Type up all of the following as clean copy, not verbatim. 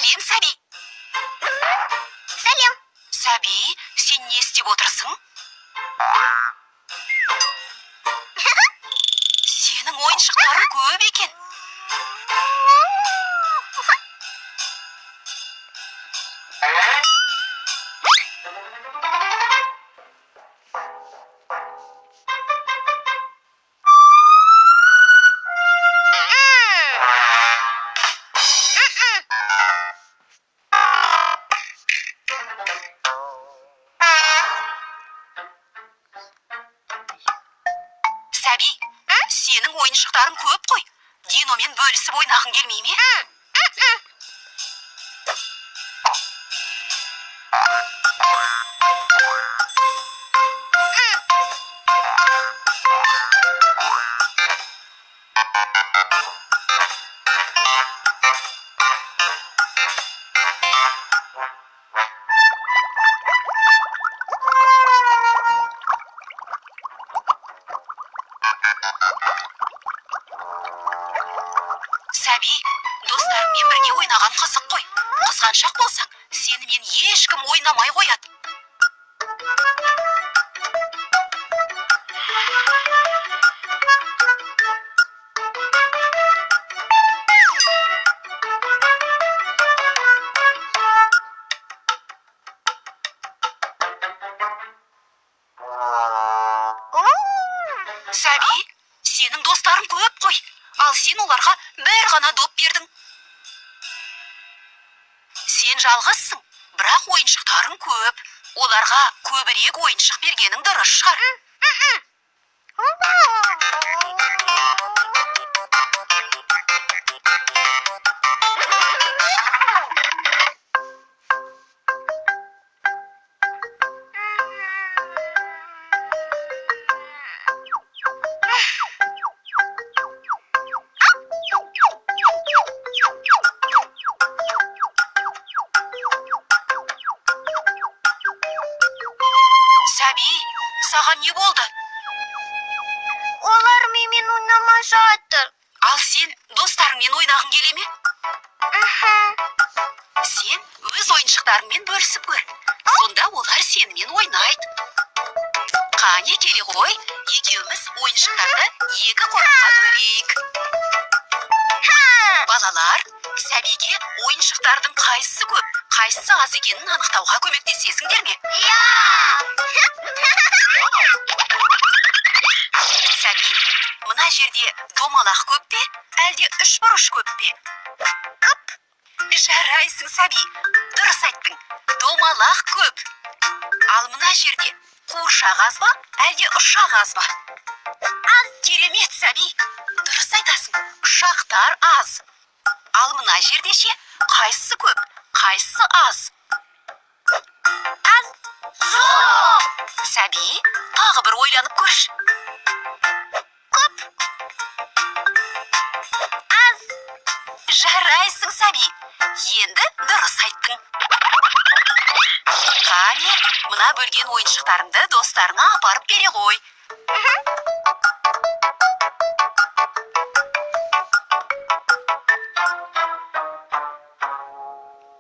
Сәлем, Сәби. Сәлем. Сәби, сен не істеп отырсың? Сенің ойыншықтарың көп екен. Сәби, сенің ойыншықтарың көп қой. Диномен бөлісіп ойнағың келмей ме? Сәби, достарыңмен бірге ойнаған қызық қой. Қызғаншақ болсаң, сенімен ешкім ойнамай қояды. Сәби, сенің достарың көп қой. Ал сен оларға бір ғана доп бердің. Сен жалғызсың, бірақ ойыншықтарың көп. Оларға көбірек ойыншық бергенің дұрыс шығар. Сәби, саған не болды? Олар менімен ойнамай жатыр. Ал сен достарыңмен ойнағың келе ме? Сен өз ойыншықтарыңмен бөлісіп көр. Сонда олар сенімен ойнайды. Қане, келе ғой, екеуміз ойыншықтарды екі қорапқа бөлейік. Балалар, Сәбиге ойыншықтардың қайсысы көп, қайсысы аз екенін анықтауға көмектесесіңдер ме? Иә! Сәби, мына жерде домалақ көп пе, әлде үшбұрыш көп пе? Көп. Жарайсың, Сәби, дұрыс айттың. Домалақ көп. Ал мына жерде қуыршақ аз ба, әлде ұшақ аз ба? Аз. Керемет, Сәби, дұрыс айтасың. Ұшақтар аз. Ал мына жерде ше, қайсысы көп, қайсысы аз? Аз. Жоқ. Сәби, тағы бір ойланып көрші. Көп. Аз. Жарайсың, Сәби. Енді дұрыс айттың. Қане, мына бөлген ойыншықтарыңды достарыңа апарып бере ғой.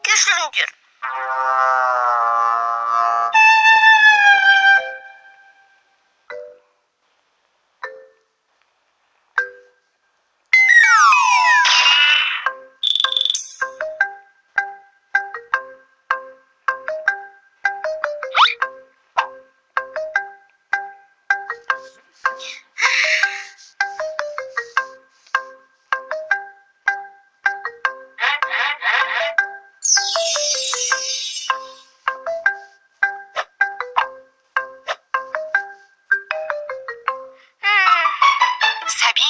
Кешіріңдер. Сәби,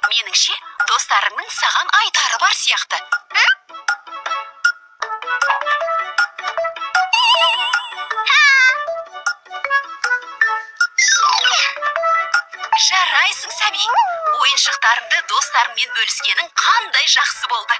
меніңше, достарыңның саған айтары бар сияқты. Жарайсың, Сәби. Ойыншықтарыңды достарыңмен бөліскенің қандай жақсы болды.